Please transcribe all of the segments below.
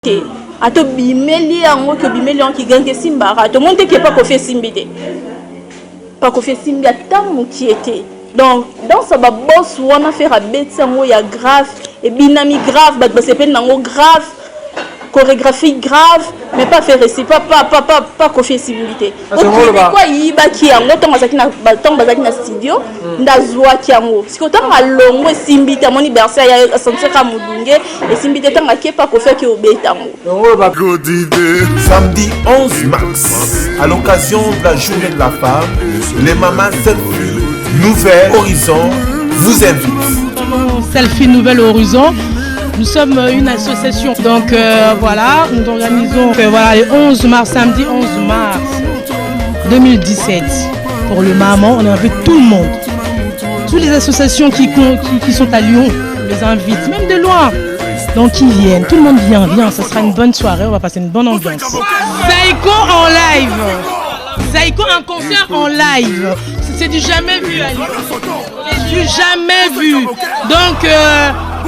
Te, ata obimeli yango ke obimeli yango kigangi esimbaka, tomoni te ke pa Koffi esimbi te. Pa Koffi esimbi ata mukie te. Donc danse ya ba boss wana Ferre abeti yango ya grave, ebinami grave, bato basepeli na yango grave, choregraphie grave, mais pas Ferre esi pa pa pa pa pa Koffi esimbi te. Po ayibaki yango ntango azalaki na ntango bazalaki na studio nde azwaki yango. Sikoyo ntango alongo esimbi te, amoni Bercy aya asentir kaka molunge esimbi te, ntango ake pa Koffi ake obeta yango. Samedi 11 mars, à l'occasion de la journée de la femme, les mamans Selfie Nouvel Horizon vous invitent. Selfie Nouvel Horizon, nous sommes une association. Donc voilà, nous organisons voilà, le 11 mars, samedi 11 mars 2017. Pour le maman, on invite tout le monde. Toutes les associations qui sont à Lyon, on les invite, même de loin. Donc ils viennent, tout le monde vient, vient, ça sera une bonne soirée, on va passer une bonne ambiance. Zaiko en live, Zaiko un concert en live, c'est du jamais vu à Lyon. C'est du jamais vu. Donc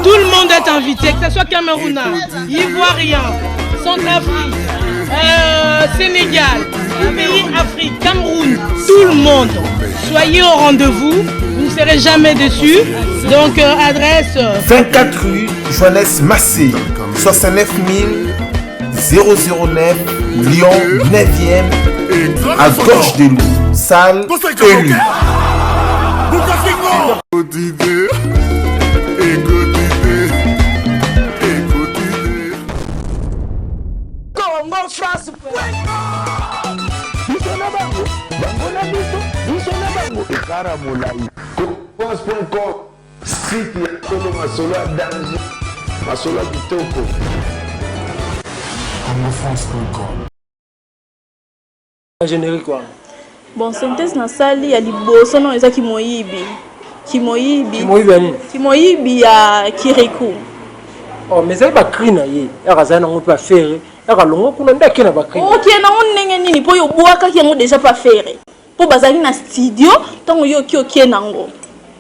tout le monde est invité, que ce soit Camerounais, Ivoirien, Centrafrique, Sénégal, pays Afrique, Cameroun, tout le monde. Soyez au rendez-vous, vous ne serez jamais déçus. Donc adresse 24 rue Joannès Massé, 69 009 Lyon 9e, à Gorge des Loups, salle élue. Congo France. Biso na bango, bango na biso, biso na bango. Ekara molai. France.com site ya solo masolo ya danger, masolo ya kitoko. CongoFrance.com Générique wana. Bon, synthèse nasali ya liboso no eza kimoyibi. Kimoyibi. Kimoyibi ya nini? Kimoyibi ya Kirikou. Oh, mais ezali bacri na ye, yaka azali nango mpe affaire, yaka longo kuna nde ake na bacri. Okie nango ndenge nini? Mpo yo obwakaki yango déjà pa Ferre. Mpo bazalaki na studio ntango yo oki okie nango.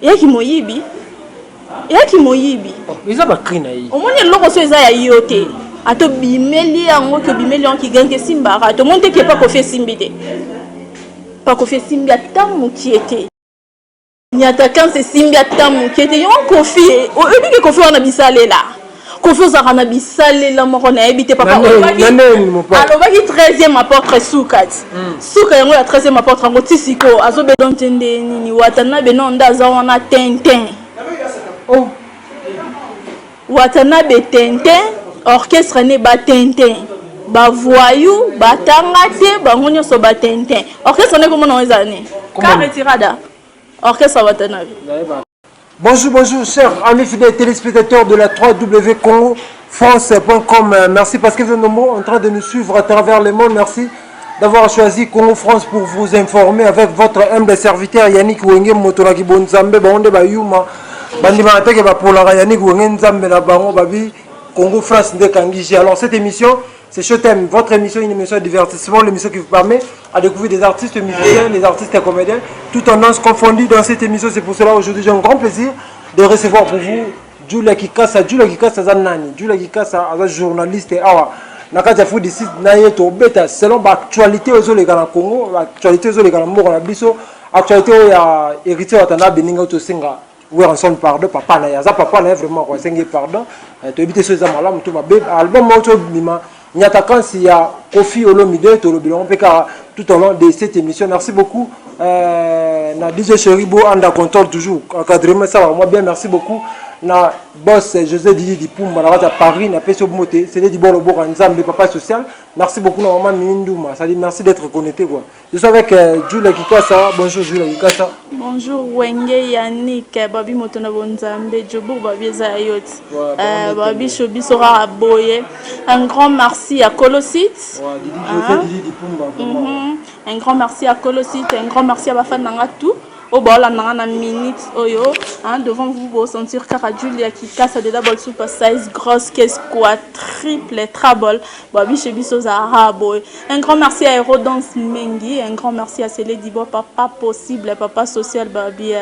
Eyaki moyibi. Eyaki moyibi. Oh, eza bacri na ye. Omoni eloko so eza ya yo te. Ata obimeli yango ke obimeli yango kigangi esimbaka, tomoni te ke pa Koffi esimbi te. Pa Koffi esimbi ata mokie te. Nyata kanse esimbi ata mokie te. Yango Koffi, oyebi ke Koffi wana bisalela. Koffi ozalaka na bisalela moko nayebi te papa. Alobaki 13e apôtre suka ti. Suka yango ya 13e apôtre yango ti sikoyo azobeta nte nde nini Watanabe non nde aza wana tintin. Oh. Watanabe tintin, orchestre ne ba tintin. Ba voyou, batanga te, bango nyonso ba tintin. Orchestre ne komona ngo ezala nini? Ka retirada. Orchestre Watanabe. Bonjour, bonjour, chers amis fidèles téléspectateurs de la 3wcongofrance.com. Merci parce que vous êtes nombreux en train de nous suivre à travers le monde. Merci d'avoir choisi Congo France pour vous informer avec votre humble serviteur Yannick Wenge Motolaki Bonzambe Baonde Bayuma. Bandima teke bapolaka Yannick Wenge Nzambe na bango babi Congo France nde kangiji. Alors cette émission, c'est Showtime, votre émission, une émission de divertissement, l'émission qui vous permet à découvrir des artistes musiciens, des artistes et comédiens, tout tendance confondue dans cette émission. C'est pour cela aujourd'hui j'ai un grand plaisir de recevoir pour vous Julia Kikasa. Julia Kikasa aza nani? Julia Kikasa aza journaliste awa na kati ya Afrique du Sud na ye tobeta selon ba actualité ezoleka na Congo, ba actualité ezoleka na mboka na biso, actualité oyo ya héritier Watanabe ndenge tosenga Werrason pardon, papa na ye aza papa na ye vraiment quoi, asengi ye pardon. Toyebi te soki eza malamu to mabe. Album moko tobima Nyata Kansi ya Koffi Olomide, tolobela yango mpe kaka tout au long de cette émission. Merci beaucoup na DJ Cheribo Anda Contrôle toujours encadrement ça va moi bien. Merci beaucoup na boss José Didi Dipumba na kati ya Paris, na pesi mbote, c'est di bolo boka Nzambe papa social. Merci beaucoup na maman Minduma, ça dit merci d'être connecté quoi. Je suis avec Julia Kikasa. Bonjour Julia Kikasa. Bonjour Wenge Yannick, Babi Motona Bonzambe, Djobour Babi Ezayot. Babi Chobi Sora Boye. Un grand merci à Colossite. Ouais, Didi José, Didi Dipumba, vraiment. Un grand merci à Colossite, un grand merci à Bafan Nanga tout. Au bord la nanga na minute oyo, hein, devant vous vous sentir kaka Julia Kikasa de double super size grosse caisse quoi triple trouble. Babi Chobi Sora Boye. Un grand merci à Eurodance Mengi, un grand merci à Célé Dibo, papa possible, papa social, Babi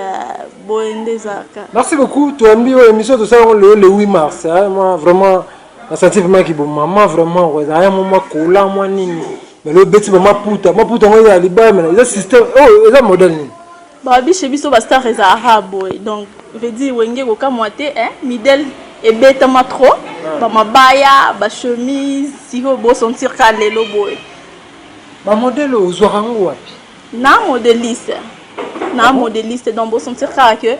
Boye Ndezaka. Merci beaucoup, toi, Mbi, émission de ça, le 8 mars. Hein, moi, vraiment, Na senti vraiment ki bo maman vraiment ko ezalaka mwa mwa kola mwa nini. Mais lo beti ba maputa, maputa ngo ya libaya mais eza système oh eza modèle nini? Babi chez biso ba star ezalaka boye donc veut dire wenge kokamwa te hein midel ebetama trop ba mabaya ba chemise sikoyo bo sentir ka lelo boye. Ba modèle ozwaka yango wapi? Na modeliste na modeliste donc bo sentir kaka que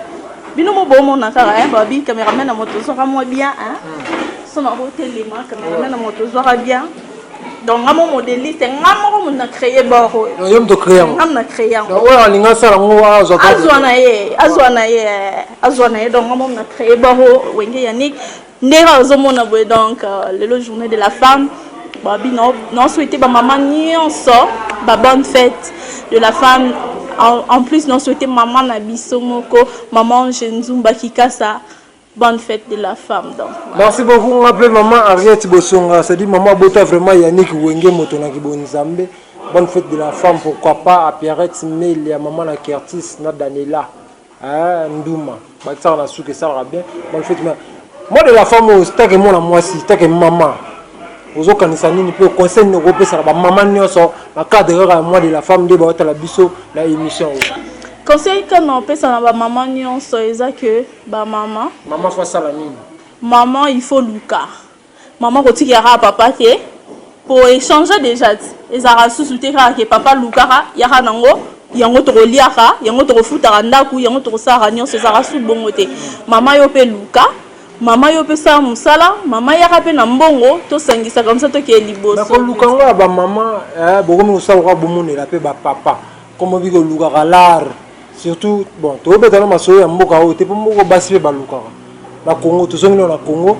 bino mo bomona kaka hein babi cameraman na moto ozwaka mwa bien hein so na botelema cameraman na moto ozwaka bien donc nga mo modeliste nga moko moto na créer bord oyo yo moto créer yango nga na créer yango oyo alinga asala yango azwa azwa na ye azwa na ye azwa na ye donc nga moto na créer bord oyo wenge Yannick ndenge ozomona boye. Donc lelo journée de la femme, babi na souhaité bamama nyonso ba bonne fête de la femme. En plus na souhaité mama na biso moko, maman Ange Nzumba Kikasa, bonne fête de la femme. Donc voilà. Merci beaucoup. Nga mpe maman Ariette Bosonga, c'est-à-dire maman abota vraiment Yannick Wenge moto na kibonzambe, bonne fête de la femme. Pourquoi pas à Pierrette Melia, maman na Kertis na Daniela, ah, Nduma bakisaka na suki esalaka bien. Bonne fête. Mais mois de la femme oyo, take mwana mwasi, take mama, ozokanisa nini mpe conseil nini okopesaka bamama nyonso na cadre kaka ya mois de la femme nde baotala biso na émission oyo? Conseil kana opesa na bamama nyonso eza ke bamama Mama faut asala nini? Mama il faut luka, mama kotikaka papa te po échange déjà ti ezalaka susu te kaka ke papa lukaka yaka nango, yango tokoliaka, yango tokofutaka ndako, yango tokosalaka nyonso. Ezalaka su bongo te. Mama yo mpe luka, mama yo mpe sala mosala, mama yaka mpe na mbongo, tosangisa comme ça tokeye liboso. Koluka yango ya bamama bokomi kosala kaka bomonela mpe bapapa komo bi kolukaka l'art surtout. Bon, tobeta na masolo ya mboka oyo te mpo moko basi mpe balukaka na Congo. Tozongi nano na Congo.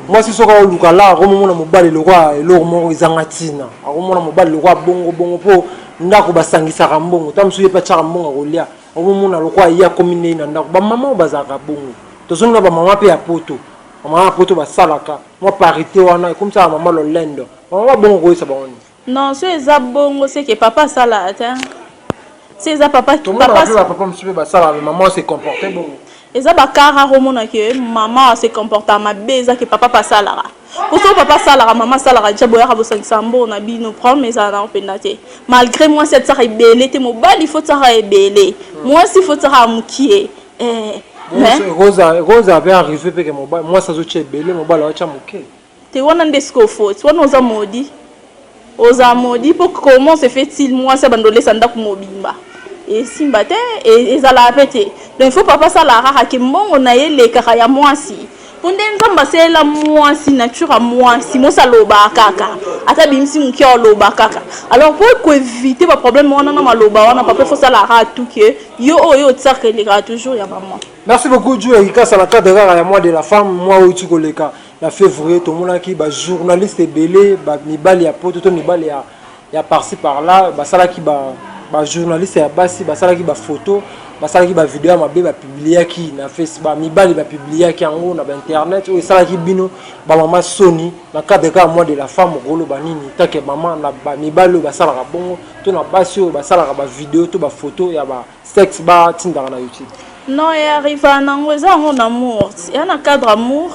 Mwasi soki aoluka l'art, akomomona mobali lokwa eloko moko ezanga ntina, akomona mobali lokwa bongo bongo mpo ndako basangisaka mbongo. Ta mosusu ye mpe atiaka mbongo akolia, akomomona lokwa ye akomi ndei na ndako. Bamama oyo bazalaka bongo, tozongi na bamama mpe ya poto. Bamama ya poto basalaka mwa parité wana, ekomisaka mama lolendo. Bamama bongo koyesa bango nini? Non, so eza bongo seke papa asalaka te. Se eza papa. Papa papa mosusu mpe basalaka, mama se comporte bongo. Eza bakara komona ke mama se comporta mabe, eza ke papa mpe asalaka. Po soki papa asalaka, mama asalaka dia, boyaka bosangisa mbongo na bino, problème ezala nango mpenza te. Malgré mwasi atiaka ebele te, mobali faut tiaka ebele, mwasi faut tiaka mokie. Ekozala mpe arrive mpe ke mwasi azotia ebele, mobali aotya moke. Te, wana nde sikoyo faute wana oza maudit, oza maudit. Mpo comment se fait-il mwasi abanda olesa ndako mobimba? Esimba te, ezalaka mpe te. Donc il faut papa asalaka kaka ke mbongo na ye elekaka ya mwasi, mpo nde Nzambe asalela mwasi, nature ya mwasi. Mwasi alobaka kaka, ata bimisi moke aloba kaka. Alors mpo koéviter baproblème wana na maloba wana, papa faut osalaka tout ke yo oyo otiaka elekaka toujours ya mama. Merci beaucoup, Ju Kikasa. Na cadre kaka ya mois de la femme, mois oyo ti koleka na février, tomonaki bajournaliste ebele, mibali ya poto to mibali ya par-ci par-là, basalaki bajournaliste ya basi, basalaki bafoto, basalaki bavideo ya mabe, bapubliaki na Facebook, mibali bapubliaki yango na bainternet oyo esalaki bino bamama soni. Na cadre kaka mois de la femme, okoloba nini take mama na bamibali oyo basalaka bongo to na basi oyo basalaka bavideo to bafoto ya basexe batindaka na YouTube? Non, earriva nango, eza yango na amour, eya na cadre amour.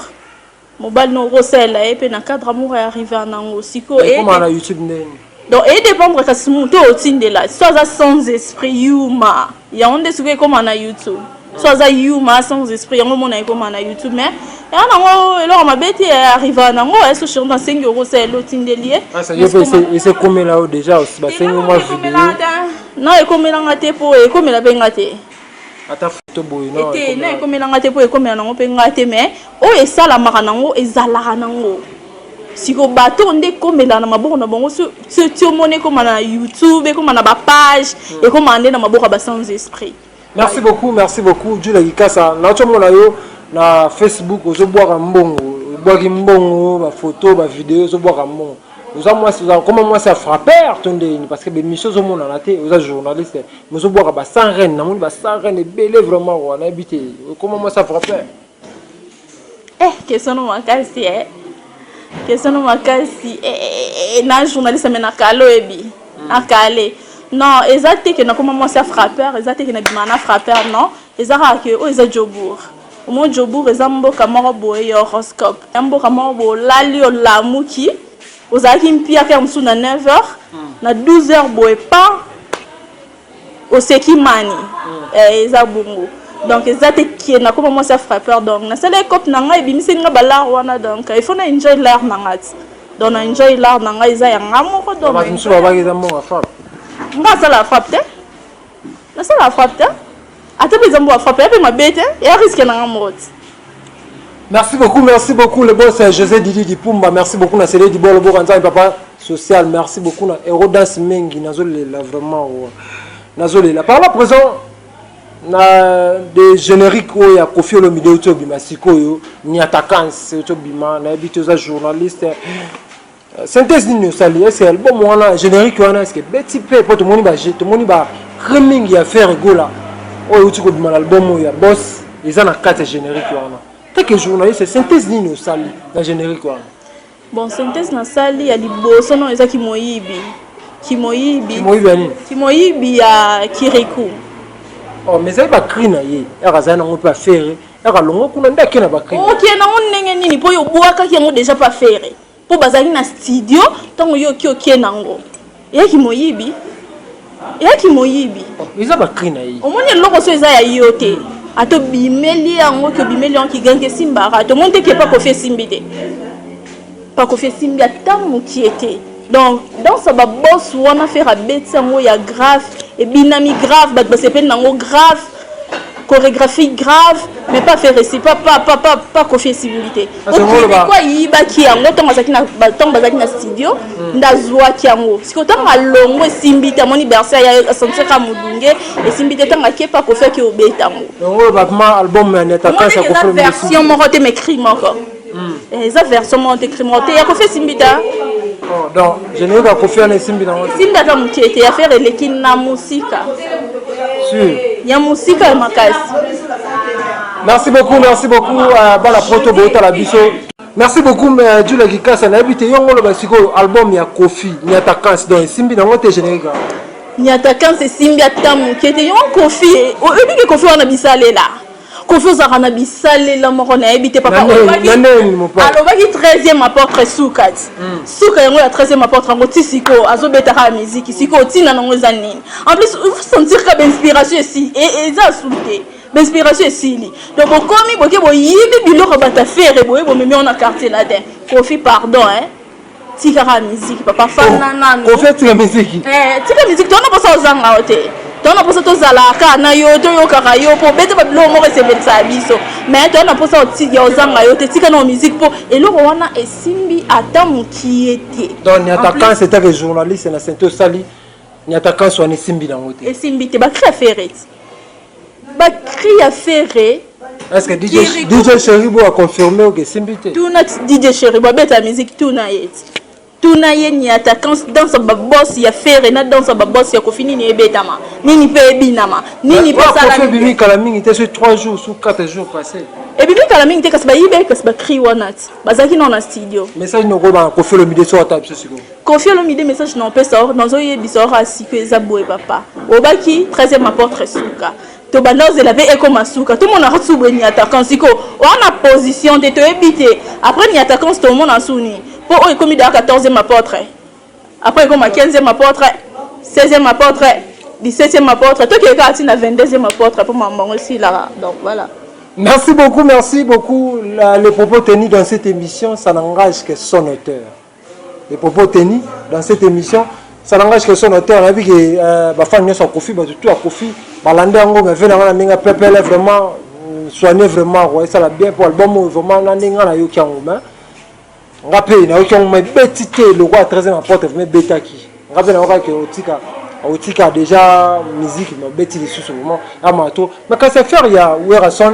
Mobali no okosalela ye mpe na cadre amour, earriva nango sikoyo. Na YouTube ndeni? Donc edépendre kasi moto oyo otindela so aza sans esprit, yuma, yango nde sikoyo ekóma na YouTube. So aza yuma, sans esprit, yango omona ekóma na YouTube. Mais eya nango eloko mabe te, arriva nango. Eso chéri nasengi, okosalela, otindeli ye. Esekomela yo déjà basengi mwa video? Non, ekomelanga te, mpo ekomela mpe nga te. Ata foto boye? Te, na ekomelanga te, mpo ekomela nango mpe nga te. Mais oyo esalamaka nango, ezalaka nango siko bato nde ekomela na maboko na bango. Ti omoni ekóma na YouTube, ekóma na bapage, ekóma nde na maboko ya basans esprit. Merci beaucoup, merci beaucoup, Julia Kikasa. Nauti omona yo na Facebook, ozobwaka mbongo, obwaki mbongo, bafoto, bavideo, ozobwaka mbongo. Oza mwasi, oza koma mwasi ya frappeur to ndeni? Parce que bémission ozomonana te, oza journaliste mais ozobwaka ba sans reine. Namoni ba sans reine ebele vraiment wa, nayebi te, okoma mwasi ya frappeur? Eh, question no makasi, eh question no makasi. Eh, na journaliste mais na kale, oyebi na kale. Non, eza te ke nakoma mwasi ya frappeur, eza te ke nabima na frappeur, non. Eza kaka ke oyo eza Jobour. Omoni Joburg eza mboka moko boye ya horoscope. Ya mboka moko boye olali olamuki ozalaki mpiaka ya mosusu na 9 heures na 12 heures boye pa oseki mani. Eh, eza bongo. Donc eza te ke nakoma mwasi ya frappeur donc nasala ecope na ngai ebimiseli ngai balare wana donc il faut na enjoy l'art na ngai ti. Donc na enjoy l'art na ngai eza ya ngai moko donc Bato mosusu babaki eza mbongo ya frappe. Ngai asala frappe te. Nasala frappe te. Ata mpe eza mbongo ya frappe ya mpe mabe te ya risque na ngai moko ti. Merci beaucoup, merci beaucoup le boss José Didi Dipumba, merci beaucoup na Sele Dibolo Boka Nzambe papa social, merci beaucoup na Hero Dance Mengi nazolela vraiment nazolela. Par là présent na de générique oyo ya Koffi Olomide oyo obima sikoyo Niatakans oyo obima nayebi te oza journaliste synthèse nini osali est-ce que album wana générique wana est-ce que beti mpe po tomoni ba tomoni ba cri mingi ya Ferre Gola oyo euti kobima na album oyo ya Boss eza na kati ya générique wana tant que journaliste synthèse nini osali na générique wana? Bon, synthèse nasali ya liboso non eza kimoyibi. Kimoyibi. Kimoyibi ya nini? Kimoyibi ya Kirikou. Oh, mais ezali ba cri na ye aka azali nango mpe afere aka longo kuna nde ake na ba cri. Oke nango ndenge nini mpo yo obwakaki yango déjà pa Ferre mpo bazalaki na studio ntango yo oki oke nango eyaki moyibi eyaki moyibi. Eza ba cri na ye. Omoni eloko so eza ya yo te ata obimeli yango ke obimeli yango kigangi esimbaka te omoni te ke pa Koffi esimbi te pa Koffi esimbi ata mokie te donc danse ba boss wana Ferre abeti yango ya grave ebinami grave bato basepeli nango grave chorégraphie grave mais pas Ferre esi pa pa pa pa pa Koffi esimbi te okiriko ayibaki yango ntango azalaki na ntango bazalaki na studio nde azwaki yango sikoyo ntango alongo esimbi te amoni Bercy aya asentiraka molunge esimbi te ntango ake pa Koffi ake obeta yango yango bakma album ya Niatakans ya Koffi eza version moko te mais cri moko eza version moko te cri moko te ya Koffi esimbi te. Donc générique ya Koffi wana esimbi nango esimbi ata mokie te ya Ferre eleki na mosika sûr ya mosika ya makasi. Merci beaucoup, merci beaucoup bana poto boyotala biso. Merci beaucoup Julia Kikasa nayebi te yongo loba sikoyo album ya Koffi Niatakans donc esimbi nango te générique. Niatakans esimbi ata mokie te yongo Koffi oyebi ke Koffi wana bisalela Koffi ozalaka na bisalela moko nayebi te papa alobaki 13e apôtre suka ti suka yango ya 13e apôtre yango ti sikoyo azobetaka ya miziki sikoyo ntina nango eza nini en plus sentir ka bainspiration esi eza su te bainspiration esili donc bokomi boke boyibi biloko bato afere boye bomemi yango na quartier latin. Koffi pardon hein tikaka miziki papa fanda nanu. Koffi atika miziki tika miziki tona mposa ozanga yo te tona mposa tozalaka na yo toyokaka yo mpo obete babiloko moko esepelisaka biso mais tona mposa ya ozanga yo te tika na miziki mpo eloko wana esimbi ata mokie te. Donc Niatakans etake journaliste na sente osali Niatakans wana esimbi nango te. Esimbi te bacri ya Ferre ti bacri ya Ferre. Est-ce que DJ, DJ Cheribo a confirmé que esimbi te? Tuna DJ Cheribo abeta musique tuna ye ti tuna ye Niatakans danse baboss ya Ferre na danse baboss ya Koffi nini ebetama nini mpe ebinama nini mpe Koffi ebimi kala mingi te sur 3 jours sur 4 jours passé ebimi kala mingi te kasi bayibi kasi bacri wana ti bazalaki nao na studio. Message nokoloba na Koffi Olomide so ata biso sikoyo. Koffi Olomide message na opesa or nazoyebisa or asiko eza boye papa obaki 13e apôtre suka tobanda ozela mpe ekoma suka tomonaka su boye Niatakans sikoyo oa na position te toyebi te après Niatakans tomona su nini mpo oyo ekomi daa 14e apôtre après ekoma 15e apôtre 16e apôtre 17e apôtre tokeye kaka ntina 22e apôtre mpo makambo yango esilaka donc voilà. Merci beaucoup, merci beaucoup. Les propos tenus dans cette émission, ça n'engage que son auteur. Les propos tenus dans cette émission, ça n'engage que son auteur. On a vu que bafan nyonso ya Koffi, bato tout ya Koffi, balandi yango, mais vena na ndenge pepele vraiment soigné vraiment quoi, ça la bien pour album vraiment na ndenge na yoki yango mais nga pe na yoki yango mais beti te le roi 13e apôtre vraiment betaki. Nga pe na yoka ke otika otika déjà musique mais beti lisusu vraiment amato. Mais quand c'est faire ya Werrason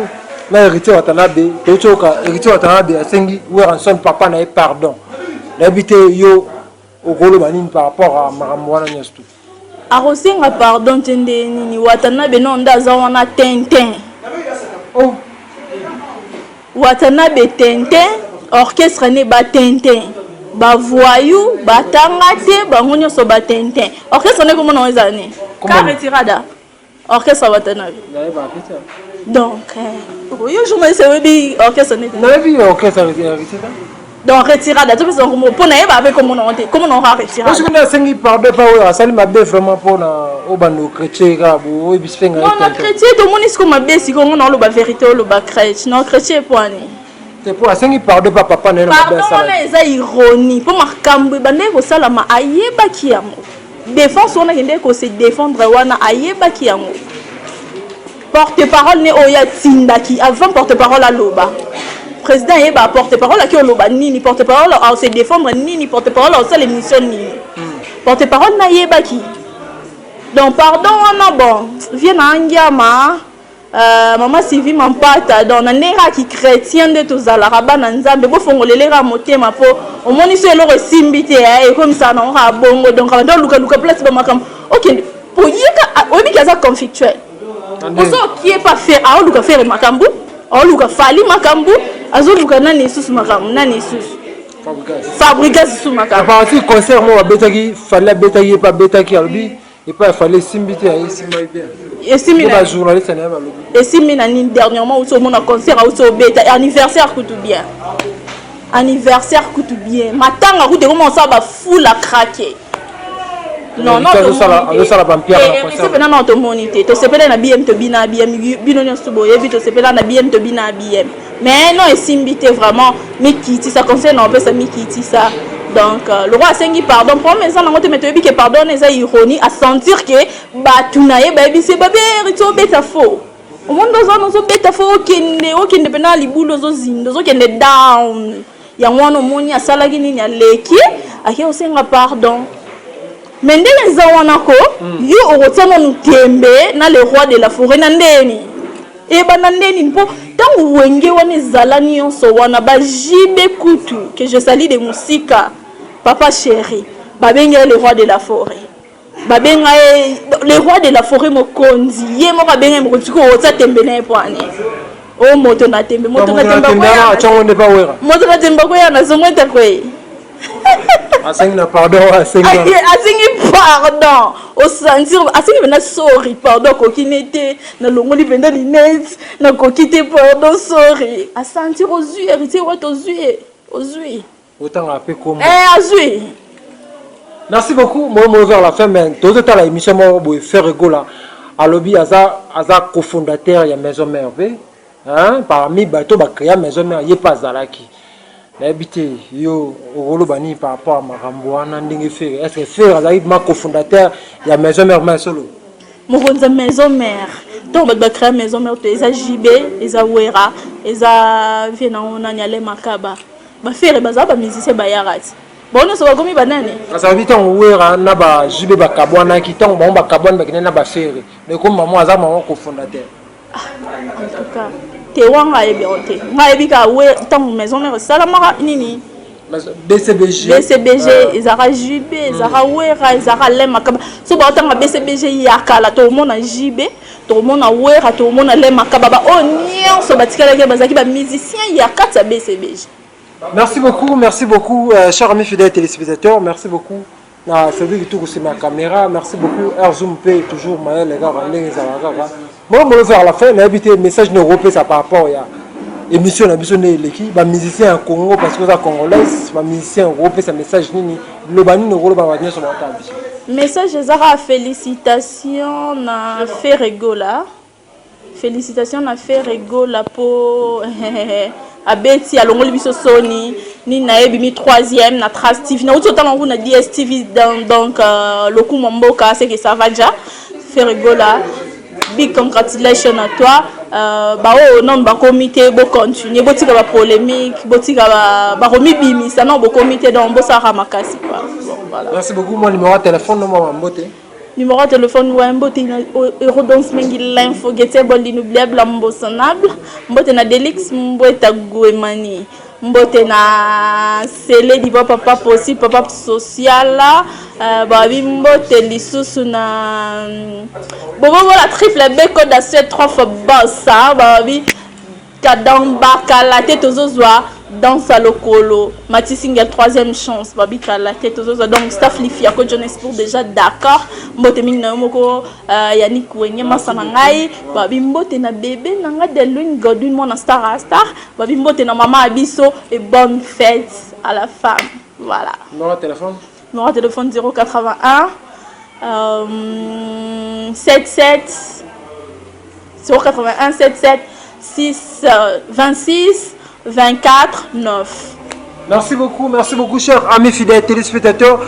na Héritier Watanabe, toyoka Héritier Watanabe asengi Werrason papa na ye pardon. Nayebi te yo okoloba nini par rapport à makambo wana nyonso tu. Akosenga pardon te nde nini Watanabe no nde aza wana tintin. Oh. Watanabe tintin orchestre ne ba tintin ba voyou batanga te bango nyonso ba tintin orchestre ne komona ngo ezala nini ka retirada. Orchestre Watanabe. Donc, yo journaliste oyebi orchestre neti? Nayebi orchestre Héritier. Donc retirada, topesa kombo mpo nayeba ape kombo nango te, kombo nango kaka retirada. Soki nde asengi pardon epa oyo asali mabe vraiment mpona oyo bando chrétien kaka boyebisi mpe ngai. Non, na chrétien tomoni siko mabe sikoyo, ngo na oloba vérité, oloba crèche non chrétien epwani. Te, mpo asengi pardon epa papa na ye na mabe. Pardon wana eza ironie, mpo makambo ebandaki kosalama ayebaki yango. Défense wana akendeki kose défendre wana, ayebaki yango. Porte parole ne oyo atindaki avant porte parole aloba, président ayeba porte parole aki oloba nini, porte parole ase défendre nini, porte parole osala émission nini, porte parole nayebaki. Donc pardon wana, bon, vie na angiama. Mama Sylvie Mampata, donc na ndenge kaka chrétien nde tozalaka bana Nzambe, bofongoleleka motema, mpo omoni so eloko esimbi te, ekomisaka nango kaka bongo. Donc abanda olukaluka place bamakambo okende po yeka oyebiki aza conflictuel. Oso okie pa Ferre, aoluka Ferre makambo, aoluka Fally makambo, azoluka nani lisusu makambo, nani lisusu, Fabregas lisusu makambo. Parti concert mo babetaki, Fally abetaki ye mpe abetaki, alobi epai Fally esimbi te, esimbaki bien. Esimbi na bajournaliste na ye balobi. Esimbi na nini? Dernièrement auti omona concert auti obeta, anniversaire kutu bien, anniversaire kutu bien, matanga kutu ekoma osala bafula craquer. Non, non, azosala bampiare. Mpena na tomoni te, tosepela na bm, tobina bm, bino nyonso boyebi, tosepela na bm, tobina bm, mais non, esimbi te vraiment. Mikitisa, conseil na opesa, mikitisa. Donc le roi asengi pardon, problème eza nango te, mais toyebi ke pardon wana eza ironie, asentir ke bato na ye bayebisi ye babe Héritier obeta faux, omoni oza wana ozobeta faux, okende okende mpena libulu, ozozinda, ozokende down. Yango wana omoni asalaki nini, aleki ake osenga pardon. Mais ndenge eza wana ko, yo okotia nanu tembe na le roi de la forêt na ndeni eyebana ndeni, mpo ntango Wenge wana ezala nyonso wana, bajibe kutu que je sali de mosika, papa chéri, babengi ye le roi de la forêt, babenga ye le roi de la forêt, mokonzi ye moko abenga ye mokonzi. Sikoyo otia tembe na ye po ane o moto na tembe, moto na tembe, atyongo nde pa Wera. Moto na tembe akoya na zongo ete koye. Asengi na pardon, asengi. Asengi pardon, osentir asengi mpenza sorry, pardon, akoki ne te, nalongoli mpenza linete, nakoki te, pardon, sorry, asentir ozwi Héritier wata, ozwi, ozwi. Otanga mpe kombo. Azwi. Merci beaucoup. Moi moi vers la fin, mais tozotala émission moko boye, Ferre Gola alobi aza cofondateur ya Maison Mère mpe, hein, parmi bato bacréa Maison Mère, ye mpe azalaki. Nayebi te yo okoloba nini par rapport à makambo wana, ndenge Ferre, est ce que Ferre azalaki ma cofondateur ya Maison Mère ma solo? Mokonzi ya Maison Mère, ntongo bato bacréa Maison Mère to eza JB, eza Wera, eza vie nango nani, Ale Makaba. BaFerre baza bamusicien, bayaka ti bango nyonso bakomi banani. Azalaki ntango Wera na baJB bakabwanaki, ntango bango bakabwani, bakende na baFerre, mais comme mama aza mama cofondateur. En tout cas te, wanga ayebi yango te. Nga ayebi kaka we ntango Maison Mère esalamaka nini. BCBG. BCBG ezalaka JB, ezalaka Wera, ezalaka Le Makaba. So baotanga BCBG ya kala, tokomona JB, tokomona Wera, tokomona Le Makaba. Baoyo nyonso batikalaki bazalaki bamusicien ya kati ya BCBG. Merci beaucoup, merci beaucoup, chers amis fidèles téléspectateurs. Merci beaucoup. Na Cédric Kitoko c'est ma caméra. Merci beaucoup. Air Zoom P toujours Maël les gars, ndenge ezalaka kaka. Moi moi vers la fin, nayebi te message na européen par rapport ya émission na biso nde eleki, ba musicien ya Congo, parce que oza congolaise, ba musicien européen, message nini, loba nini okoloba bato nyonso baotala biso? Message ezaka félicitation na Ferre Gola, félicitation na Ferre Gola mpo abeti, alongoli biso soni nini, nayebi mi troisième na Trace TV, nauti otanga ngo na DSTV. Donc lokumu mboka, c'est que ça va déjà. Ferre Gola, big congratulations à toi. Baoyo nanu bakomi te, bocontinue, botika bapolémique, botika bakomibimisa, non, bokomi te, donc bosalaka makasi quoi. Bon, voilà. Merci beaucoup. Moi numéro ya téléphone no mwa mbote. Numéro de téléphone wa mbote na Eurodance mingi, l'info getable, l'inoubliable, ambosonable. Mbote na Delix Mbweta Guemani, mbote na Sele Diba, papa possible, papa social, babi mbote lisusu na Bobobola triple B code à 7 3 fois bossa, babi kadamba kala te, tozozwa. Danse lokolo Matisinga troisième chance babikala te tozozwa. Donc staff Lifiako John Espoir déjà d'accord. Mbote mingi na yo moko, Yannick Wenge masa na ngai. Babi mbote na bébé na ngai Delwin Godwin, mwana star a star. Babi mbote na mama ya biso et bonne fête à la femme. Voilà. Numéro de téléphone? Numéro de téléphone 081 77 081 77 6 26 24 9. Merci beaucoup, chers amis fidèles téléspectateurs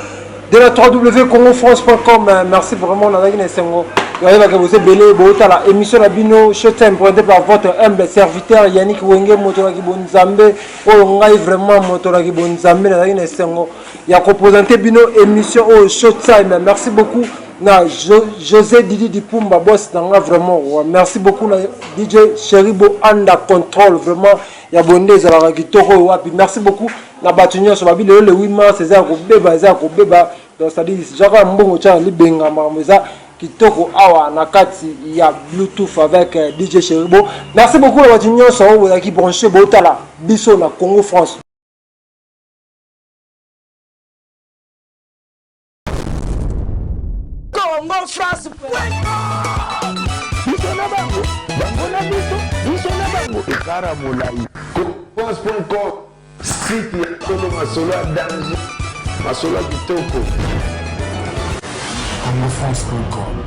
de la www.congofrance.com. Merci vraiment, Nazaki Nesengo. Vous vous ebele botala émission na bino Showtime, présenté par votre humble serviteur Yannick Wenge, moto na kibonzambe. Oyo ngai vraiment moto na kibonzambe, nazalaki na esengo ya koprésenter bino émission oyo Showtime. Merci beaucoup na José Didi Dipumba, boss na nga vraiment. Merci beaucoup na DJ Cheribo Anda Control, vraiment ya bonde ezalaka kitoko oyo wapi. Merci beaucoup na bato nyonso. Babi lelo le 8 mars eza ya kobeba, eza ya kobeba. Donc c'est-à-dire jaka mbongo tia na libenga, makambo eza kitoko awa na kati ya Bluetooth avec DJ Cheribo. Merci beaucoup na bato nyonso oyo bozalaki branché, botala biso na Congo France. Congo France. Biso na bango, bango na biso, biso na bango, ekara molai. France.com, site ya solo, masolo ya danger, masolo ya kitoko. congofrance.com.